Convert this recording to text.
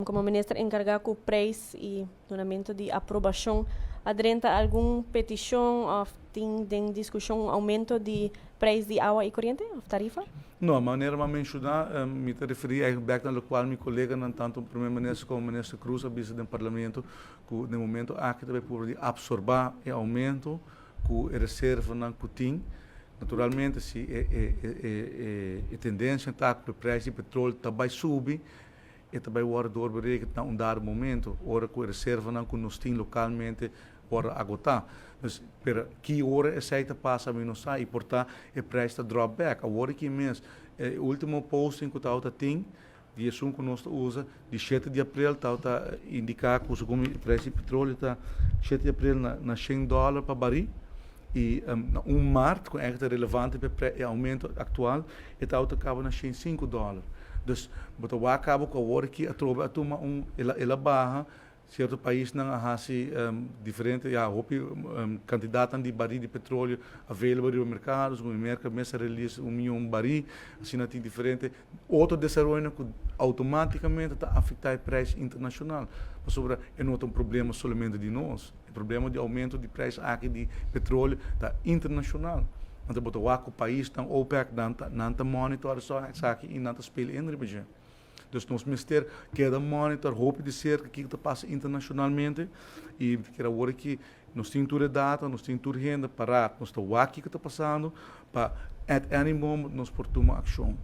Como minister encarga cu prijs y dunamento di aprobacion, a drenta algun peticion of tin den discusion un aumento di prijs di awa y coriente of tarifa? No, manera mi a menciona, mi ta referi eigenlijk back na locual mi coleganan, tanto Prome Minister como Minister Croes, a bisa den Parlamento, cu den momento aki ta bay purba di absorba e aumento cu e reservanan cu tin. Naturalmente, si e tendencia ta cu e prijs di petrol ta bay subi, e ta bay wordo doorberekend na un dado momento, ora cu e reservanan cu nos tin localmente wordo agota. Dus, pero ki ora esey ta pasa mi no sa y por ta e prijs ta drop back. Awor aki mes, e ultimo posting cu tawata tin, di esun cu nos ta usa, di 7 di april, tawata indica cu segun e prijs di petroleo ta 7 di april na $100 pa baril y na 1 maart, cu eigenlijk ta relevante pa e aumento actual, e tawata caba na $105. Dus, bo ta wak caba cu awor aki atrobe a tuma un, el a baha. Cierto paisnan a haci diferente, ya, hopi cantidadnan di baril di petroleo available riba mercado. Segun Merca mes a release 1 miyon baril. Asina tin diferente otro desaroyonan cu automaticamente ta afecta e prijs internacional. Pasobra e no ta un problema solamente di nos. E problema di aumento di prijs aki di petroleo ta internacional. Anto bo ta wak cu paisnan OPEC nan ta monitor esaki y nan ta speel in riba dje. Dus nos mester keda monitor hopi di cerca kico ta pasa internacionalmente y kier awor aki nos tin tur e data, nos tin tur hende paraat, nos ta wak kico ta pasando pa at any moment nos por tuma accion.